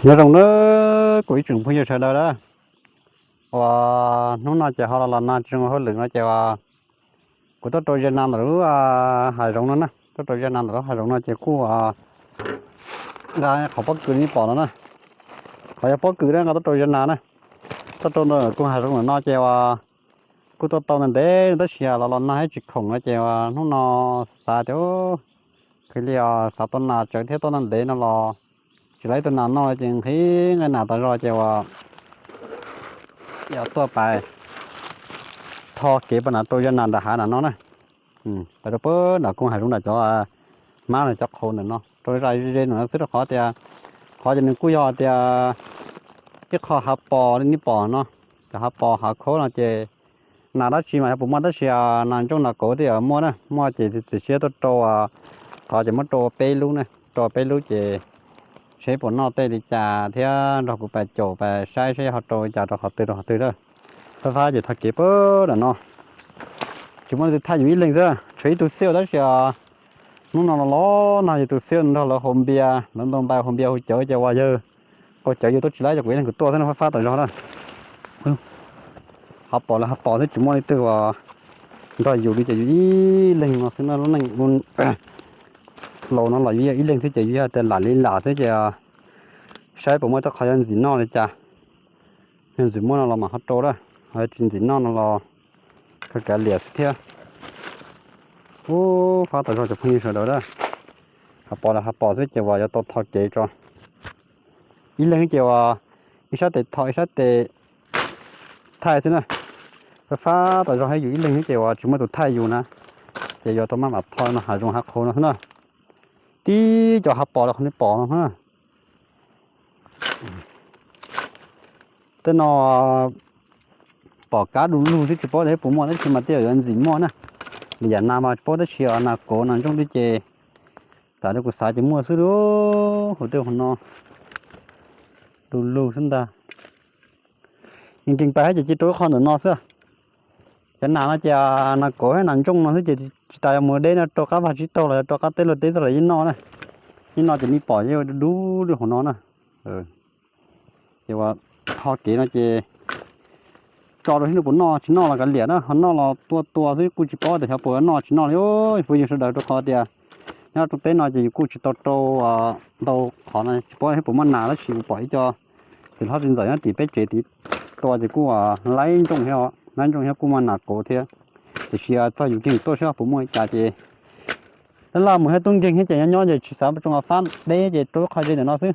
Nyob zoo nawb kuv ib tsoom phooj ywg sawv daws na, uas hnub no ces ho los los nag tsis zoo hauj lwm no ces uas kuv tuaj rau ze nas ntawm lub hav zoov no na, tuaj rau ze nas ntawm lub hav zoov no ces kuj nqa qhov pob kws nej pom no na, qhov yog pob kws na, nqa tuaj rau ze nas na, tuaj rau ntawm koog hav zoov ntawm no ces uas kuj tuaj tau ntev ntev no tab sis los los nag thiab tsis khoom no ces uas hnub no xav tias khwv li xav tau nas tsawv thiab tuaj ntev no los tsis tau ib tug nas noj ces nqhis nqaij nas tas zog ces uas yog tuaj pais tho kev pab nas rau ze nas nram hav nram no na. Pais rau pem nram koog hav zoov nram cov hmab los cov qhauv ntawm no rau zaj ze no xwb rau qhov tias qhov ces nws kuj yog tias ib qho hav pos li nej pom no, cov hav pos hav khaub no ces nas dab tsi mas yog puas muaj tab sis nas ntsooj nas kauv tej yam muaj na, muaj ces txiav siab tuaj rau qhov ces muab rau peb lub na, rau peb lub ces seb puas noj tej li cas thiab nrog kuv pais caum pais saib seb ho rau li cas rau qhov twg rau qhov twg a. Fab fab ces tho kev pab nram no tsis muaj leej twg thaij yus ib leeg xwb, tshuav ib tug xiaj tab sis hnub no los los nag ces tus xiaj nrog lawv haus npias, lawv ntaus npais haus npias haus cawv ces uas yawg haus cawv yawg tuaj tsis laib ces kuv ib leeg kuv tuaj xwb no fab fab tas zog na. Hav pos los hav pos xwb tsis muaj leej twg uas nrog yus li ces yus ib leeg no xwb na, lub neej laus no los yus ib leeg xwb ces yus yog tias lam li lam xwb ces saib puas muaj tej qhov yog ntxim noj li cas. Yog ntxim muaj no los mam ho rau a, ho tsis ntxim noj no los kav liam xwb thiab. Ub, fab tas zog cov phooj ywg sawv daws a. Hav pos los hav pos xwb ces uas yuav tau tho kev tso. Ib leeg ces uas ib sab tes tho ib sab tes thaij xwb na. Fab fab tas zog thiab yus ib leeg xwb ces uas tsis muaj tus thaij yus na, ces yuav tau maj mam tho no hav zoov hav qhauv no xwb na. Tib cov hav pos los qhov nej pom no na. Tej no pom kab du lug xwb tsis paub tias puas muaj tab sis mas tej zaum yuav ntxim muaj na. Li yam nas mas tsis paub tab sis nas kauv nas ntsooj li ces tam li kuv xav ces muaj xwb lauj, hauv tej hauv no du lug xwb ntag. Nkees nkees pais thiab ces cia rau ib qho ntawm no xwb. Cov nas no ces nas kauv thiab nas ntsooj no xwb ces tsis tas yuav mus deb no rau qab vaj tsib taug los yog rau qab teb luag teb txog los yeej noj na. Yeej noj ces nej pom yeej dub dub li hauv no na. Ces uas tho kev no ces tso rau seb nws puas noj, tsis noj los kav liam na, ho noj los tua tua xwb kuj tsis paub tias xyov puas noj tsis noj li. Phooj ywg sawv daws rau qhov tias nyob rau teb no ces yus kuj tsis tau rau ntau qhov no tsis paub seb puas muaj nas tab sis kuv pom ib co txiv hlob txiv ntxawm nyob tim peb tsev tid tua ces kuj laib ntsooj thiab, laib ntsooj thiab kuj muaj nas kauv thiab. Tiam sis txog yus nkeeg tuaj seb puas muaj li cas ces laj laj mus thiab tub nkeeg thiab ces nyob nyob ces tsis xav tsoo fab deb ces rau ib qho ze ntawm no xwb.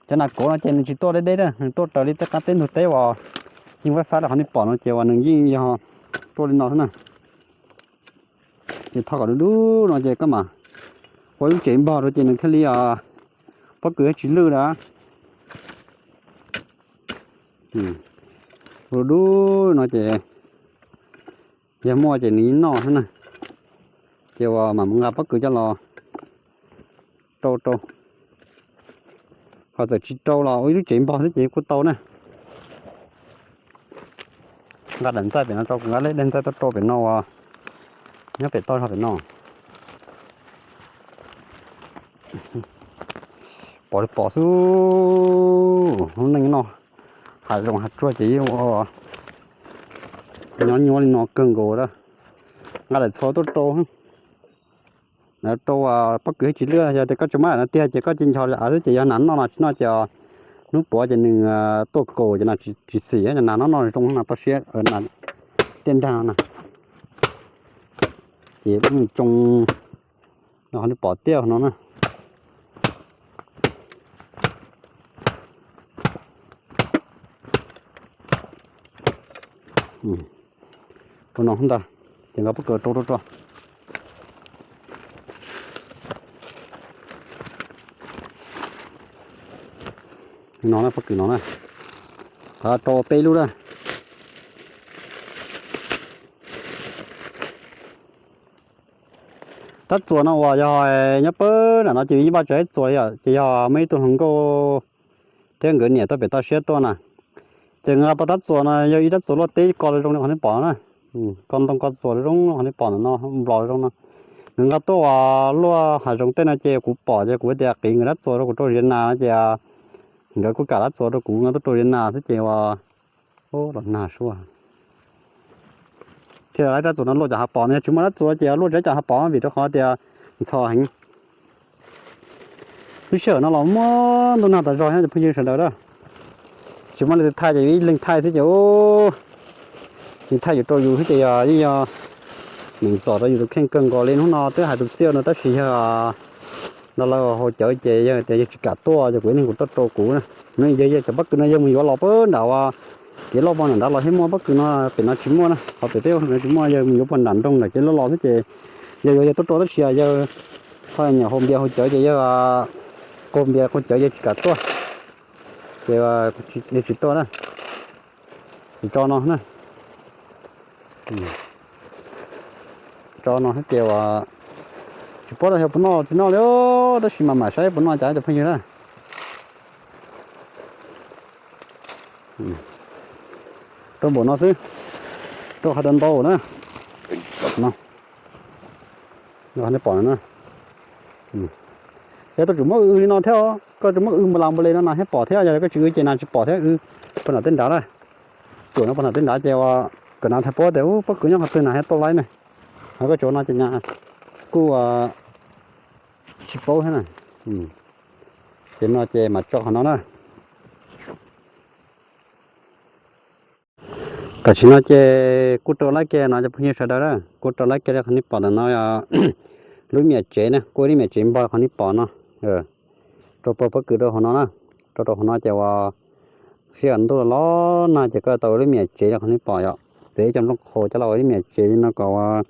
Cov nas kauv no ces nws tsis tuaj deb deb, nws tuaj raws li tej qab teb ntug teb uas yeej fab fab rau qhov nej pom no ces uas nws yeej yog tuaj li no xwb na. Ces tho kom dub dub no ces koj mam ua lub tsev npog rau ces nws thiaj li pob kws thiaj tsis lwj lawm. Dub dub no ces yog muaj ces nws yeej noj xwb na. Ces uas mam mus nqa pob kws coj los rau rau. Ho txawm tsis rau los ua ib lub tsev npog xwb ces kuj tau na. Nqa daim ntxaij pem no rau, kuv nqa lub daim ntxaij tuaj rau pem no uas nyob pem toj zog pem no. Pom li pom xwb, lub neej no hav zoov hav tsuag ces yeej ua nyob nyuaj li no kawg nkaus lawm. Nqa daim txhua tuaj rau, rau pob kws thiaj tsis lwj. Yog tias koj tsis muab daim no tiag ces koj cia nchos li av xwb ces yog nas noj no tsis noj ces hnub puav ces nws tuaj kaus ces nas tsis xim, nas noj no zoo no tau siab, nas tiaj nrag no na. Ces tsoo no qhov nej pom tiaj no na. Rau no ntag, ces nqa pob kws rau rau rau. No na, pob kws no na, rau peb lub na. Rab txuas no uas yog nyob pab nram no ces yeej npaj tsis tau txuas li, ces yog muaj ib tug hluas nkauj thiab nkawd niam tuaj pem toj siab tuaj na, ces nqa tau rab txuas no yog ib rab txuas luaj teb ko zoo li qhov nej pom na, ko ntoo ko txuas zoo li qhov nej pom ntawm no, nplos zoo no. Nkawd nqa tuaj uas luaj hav zoov tej no ces kuv pom ces kuv tias qiv nkawd rab txuas rau kuv rau ziav nas no ces Nkawd kuj kam dab txuas rau kuv, nkawd tuaj rau Zeb Nas xwb ces ua, los nag sua. Thiaj li rab txuas no luaj cov hav pos no, yog tsis muaj dab txuas ces luaj tsev cov hav pos vim rau qhov tias ntxhov heev. Lub sij hawm no los muaj ntuj nag tas zog cov phooj ywg sawv daws a. Tsis muaj leej twg thaij ces ib leeg thaij xwb ces tsis thaij yuav rau yus xwb ces yog yeej yog meem txom rau yus tus kheej kawg nkaus li. Hnub no twb hais tus txiaj no tab sis yog no lawv haus cawv ces yog tias yog tsis kam tuaj ces kuv ib leeg kuv tuaj rau kuv na. No yog yog cov pob kws no yawg mus yuav los puag nram uas kev loj puag nram nrad los thiab muaj pob kws no, pem no tsis muaj na, qhov pem teb no tsis muaj, yawg mus yuav puag nram nroog nram kev loj los xwb ces yawg yuav yawg tuaj rau tab sis yawg ho nyuam haus npias haus cawv ces yawg qaug npias qaug cawv yawg tsis kam tuaj ces yawg tsis tuaj na. Ces tso no na, tso no xwb ces uas tsis paub rau yog puas noj tsis noj li, tab sis mas mam saib puas noj cas cov phooj ywg na. Rau npaum no xwb, rau qhov tias ntau na. No, nej pom no na. Yog koj tseem muab w li no thiab, koj tseem muab w npa las npa li no nas thiab pom thiab, yog koj tsis w ces nas tsis pom thiab. W puag nram tej nrad na, cuam no puag nram tej nrad ces kom nas thiaj paub tias pob kws nyob qhov twg nas thiaj tuaj laib na. Ho koj tseem no ces nas kuj tsis paub thiab na. Ces no ces mam tso qhov no na. Tam sim no ces kuj rau laib kiag no cov phooj ywg sawv daws a, kuj rau laib kiag li qhov nej pom ntawm no, lub me nyuam tsev na, kuj lub me nyuam tsev npog qhov nej pom no. Rau pob kws rau hauv no na, rau rau hauv no ces uas sij hawm ntuj los los nag ces koj tau lub me nyuam tsev li qhov nej pom yom. Txev cov nplooj qhaus coj los ua lub me nyuam tsev li no kom uas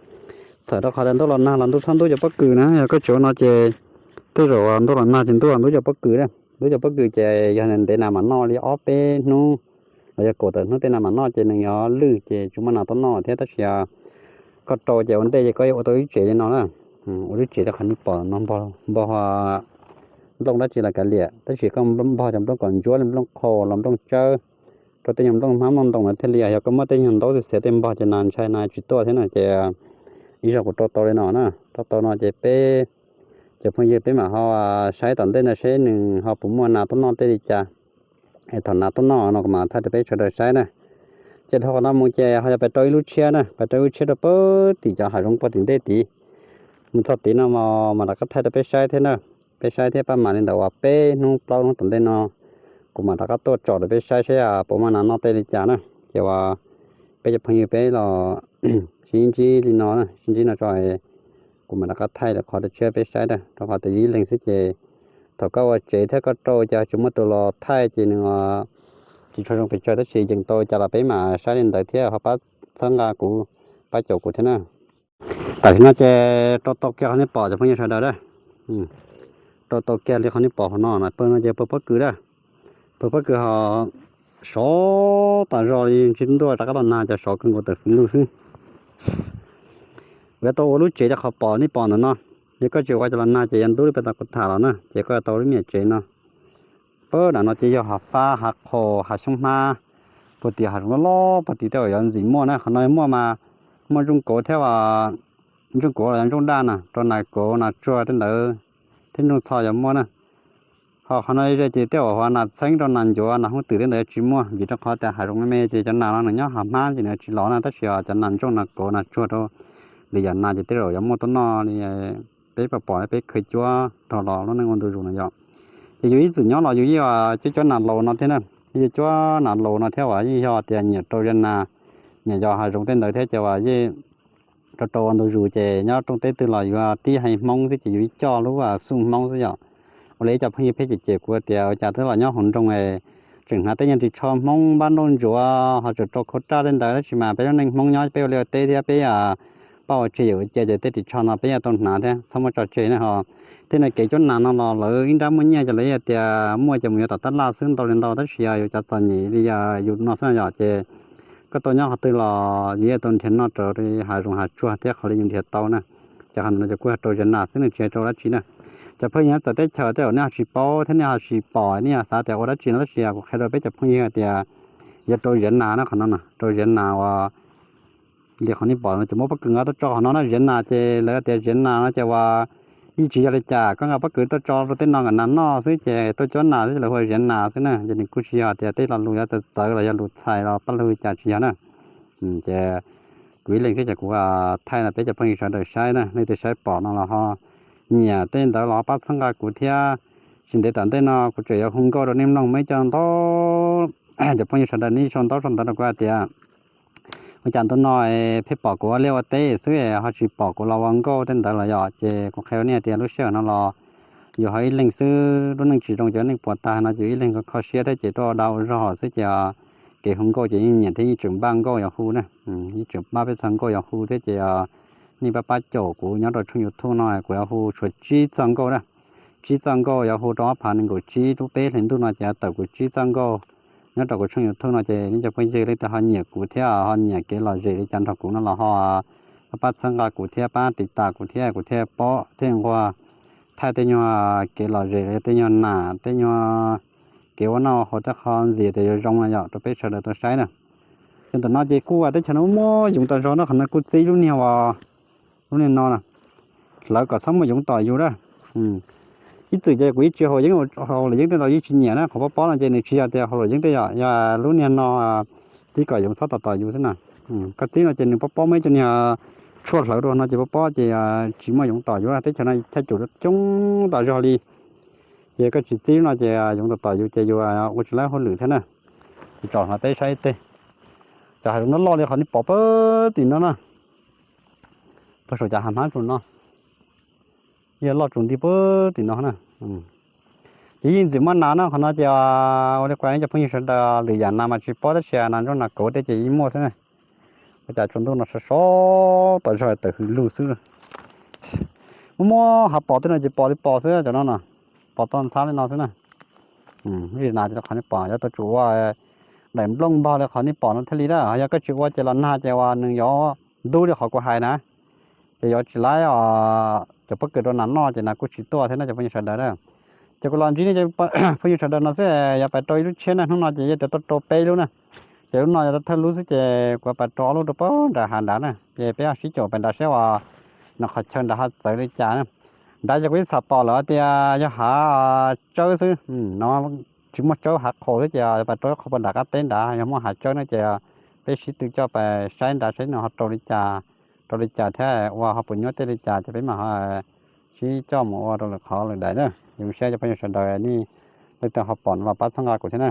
txhawm rau qhov tias ntuj los nag los ntub txhob ntub cov pob kws na. Yog koj tseem ua no ces tej zaum ntuj los nag ces ntub los ntub cov pob kws na. Ntub cov pob kws ces yog ntev nas mam noj li ob peb hnub los yog kaum tawm hnub tej nas mam noj ces nws yuav lwj ces tsis muaj nas tuaj noj thiab. Tab sis koj rau ces ua ntej ces koj yuav ua tau lub tsev li no na. Ua lub tsev li qhov nej pom no, npog nplooj dab tsi los kav liam, tab sis koj npog cov nplooj kom ntsuab li nplooj qhaus los nplooj tsawb, rau tej nyuag nplooj hmab nplooj ntoos no thiaj li, yog koj muab tej nyuag ntaub txiav txiav tej npog ces nas ntshai nas tsis tuaj thiab no ces ib zaug kuv rau tau li no na, rau tau no ces peb cov phooj ywg peb mam ho saib tom ntej no seb nws ho puas muaj nas tuaj noj tej li cas. Es thaum nas tuaj noj no kuv mam thaij rau peb sawv daws saib na. Ces dhau qhov no mus ces ho yog pais rau ib lub tshiab na, pais rau ib lub tshiab rau puag tim cov hav zoov puag tim ntej tid. Mus txog tid no mas mam rov qab thaij rau peb saib thiab na. Peb saib thiab pab mam li ntawm uas peb hnub plaub hnub tom ntej no kuv mam rov qab tuaj tsom rau peb saib seb puas muaj nas noj tej li cas na. Ces uas peb cov phooj ywg peb los sib ntsib li no, sib ntsib no tso, kuv mam rov qab thaij lawm qhov rau tshiab peb saib na, rau qhov tias yog ib leeg xwb ces thaum koj ua tsev thiab koj rau ces tsis muaj tus los thaij ces nws tsis tshua zoo pes tsawg, tab sis yeem tau cas los peb mam saib li ntawd thiab ho pab txhawb nqa kuv, pab caum kuv thiab na. Tam sim no ces rau tau kiag qhov nej pom cov phooj ywg sawv daws a. Rau tau kiag li qhov nej pom hauv no na, pawg no ces pawg pob kws a. Pawg pob kws ho sov tas zog li, ntshe ntuj rov qab los nag ces sov kawg nkaus tawm fwv lug xwb. Yuav tau ua lub tsev rau qhov pom nej pom ntawm no. Yog koj tsis ua ces los nag ces yuav ntub li peb tau kuv tham los na, ces koj yuav tau lub me nyuam tsev no. Pab nram no ces yog hav fab, hav qhaus, hav xyoob hmab, puag tim hav zoov loj loj puag tim tej uas yuav ntxim muaj na. Qhov no muaj mas muaj ntsooj kauv thiab, ntsooj kauv los yog ntsooj daj na, rau nas kauv nas tsuag tej ntawd thiab ntsooj txho yuav muaj na. Ho qhov no ze ces tej uas hu ua nas txheeb rau nas ncuav nas hooj twm tej ntawd yuav tsis muaj, vim rau qhov tias hav zoov me me ces cov nas no nws nyob hav hmab ces nws yuav tsis los na, tab sis cov nas ntsooj nas kauv nas tsuag rau lwm yam nas ces tej zaum yuav muaj tuaj noj li peb pom pom peb khaws cuab rau los lub neej ua ntu zus no yom. Ces yus ib txwm nyob los yus yeej cuab cuab nas laus no thiab na, yeej cuab nas laus no thiab uas yeej yog tias nyiam rau zaj nas, nyiam yos hav zoov tej ntawd thiab ces uas yeej rau rau ua ntu zus ces nyob rooj teb twg los yuav tib hais Hmoob xwb ces yus ib coj lub xuj Hmoob xwb yom. Ua li ib co phooj ywg pheej cem cem kuv tias ua cas twb los nyob hauv nroog tseem hnav tej nyuag ris tsho Hmoob npab nrauj ntsuav ho tseem rau khau raj tej ntawd, tab sis mas peb lub neej Hmoob nyob peb ua liaj ua teb thiab peb pab ua tseg yawm ua cia ces tej ris tsho no peb yuav tau hnav thiab txhob muab tso tseg na ho. Tej no kev cuab nas no los lawv ib nrab muaj nyiaj ces lawv tias muaj ces mus yuav tom tab laj xwb ntau li ntau, tab sis yog yus cov txom nyem li yus no xwb no yom ces koj tau nyob qhov twg los yus yeej tau nrhiav noj raws li hav zoov hav tsuag thiab qhov li yus nrhiav tau na. Ces qhov no ces kuj yog rau zaj nas xwb, nws tsis yog rau dab tsi na. Cov phooj ywg nyob txawv teb chaws tej zaum nej ho tsis paub thiab nej ho tsis pom, nej ho xav tias ua dab tsi no, tab sis kuv qhia rau peb cov phooj ywg tias yog rau zaj nas na, qhov no na rau zaj nas uas li qhov nej pom no ces muab pob kws nqa tuaj tso qhov no na. Zaj nas ces lawv tias zaj nas no ces uas Yeej tsis yog li cas, koj nqa pob kws tuaj tso rau tej no kom nas noj xwb ces tuaj cuab nas xwb, lawv hu ua ziav nas xwb na. Ces nws kuj tsis yog tias tej lo lus yuav txawv txawv los yog lus txhais los paj lug li cas, tsis yog na. Ces kuv ib leeg thiab ces kuv thaij no peb cov phooj ywg sawv daws saib na, leej twg saib pom no los ho nyiam tej ntawd los ho pab txhawb nqa kuv thiab. Tsis ntev tom ntej no kuv tseem yuav hu nkauj rau nej mloog, muaj ib co ntau cov phooj ywg sawv daws nej sau ntaub sau ntawv rau kuv hais tias ua cas ntu no pheej pom kuv ua liaj ua teb xwb ho tsis pom kuv los ua nkauj tej ntawd los yom. Ces kuv qhia rau nej hais tias lub sij hawm no los yus ho ib leeg xwb, lub neej tsis zoo ces ua neej puas tag no ces ib leeg kho kho siab thiab ces tuaj ua dag ua zog xwb ces kev hu nkauj ces yeej nyiam thiab yeej tseem npaj nkauj yuav hu na. Yeej tseem npaj peb txoj nkauj yuav hu thiab ces nej pab pab caum kuv nyob rau tshooj YouTube no, kuv yuav hu tshuav tsib txoj nkauj na. Tsib txoj nkauj yuav hu rau ob phav nees nkaum tsib lub peb hlis ntuj no ces yuav tawm kuv tsib txoj nkauj nyob rau kuv tshooj YouTube no ces nej cov phooj ywg leej twg ho nyiam kuv thiab ho nyiam kev lom zem li cas nrog kuv no los ho pab txhawb nqa kuv thiab pab tiv tas kuv thiab kuv thiaj paub thiaj nquag thaij tej nyuag kev lom zem los yog tej nyuag nas tej nyuag kev ua noj haus tej qho ntxiv tias yuav zoo no yom rau peb sawv daws tau saib na. Ces ntawm no ces kuj teb chaws no muaj yoov tas zog na, qhov no kuj txib lub niag uas lub niag no hlawv kom txhob muaj yoov tom yus na. Ib txwm ces kuv yeej tsis haus yeeb, haus luam yeeb tej ntawd yeej tsis nyiam na, qhov pob pob no ces nws tsis yog tias haus luam yeeb tej yom, yog lub niag no txib kom yoov txhob tom tom yus xwb na. Koj txib no ces nws pob pob muaj ib co niag tshuaj hlawv rau no ces pob pob ces tsis muaj yoov tom yus. Teb chaws no chaw cum coob tas zog li, ces koj tsis txib no ces yoov tom tom yus ces yus ua tsis laib hauj lwm thiab na. Tsom no peb saib tej, cov hav zoov no loj li qhov nej pom puag tim no na, puag saum cov hav hmab tsuas no, yog loj tsuas nti puag tim no na. Ces yeej ntxim muaj nas no, qhov no ces ua li kuv cov phooj ywg sawv daws lwm yam nas mas tsis paub tab sis nas ntsuab nas kauv tej ces yeej muaj xwb na. Ua cas tsaus ntuj no sov sov tom zog tawm hws lug xwb. Muaj muaj hav pos tej no ces pos li pos xwb cov no no, pos toj ntxhab li no xwb na. Nas ces qhov nej pom yuav tau tsum ua daim nplooj npog li qhov nej pom no thiaj li na, yog koj tsis ua ces los nag ces uas nws yuav ntub li qhov kuv hais na, ces yuav tsis laib os, cov pob kws rau nas noj ces nas kuj tsis tuaj thiab no cov phooj ywg sawv daws na. Ces kuv los ntsib nej phooj ywg sawv daws no xwb, yuav pais rau ib lub tshiab na, hnub no ces yeej tias tuaj rau peb lub na. Ces lub no yog thawj lub xwb ces kuv pais rau ob lub rau pem nram hav nrad na, ces peb sib caum pem nrad saib uas nws qhov chaw nrad ho txawv li cas na. Nrad ces kuv yeej xam pom lawm tias yog hav tsawb xwb no, tsis muaj tsawb, hav qhaus xwb ces pais rau ib qho puag nram qab teb nrad yog muaj hav tsawb na ces peb sib tw coj pais saib nrad saib nws ho rau li cas, rau li cas thiab ua ho puas nyuaj tej li cas ces peb mam ho sib coj mus ua rau lwm qhov lwm daim na. Zoo siab cov phooj ywg sawv daws nej leej twg ho pom no los pab txhawb nqa kuv thiab na.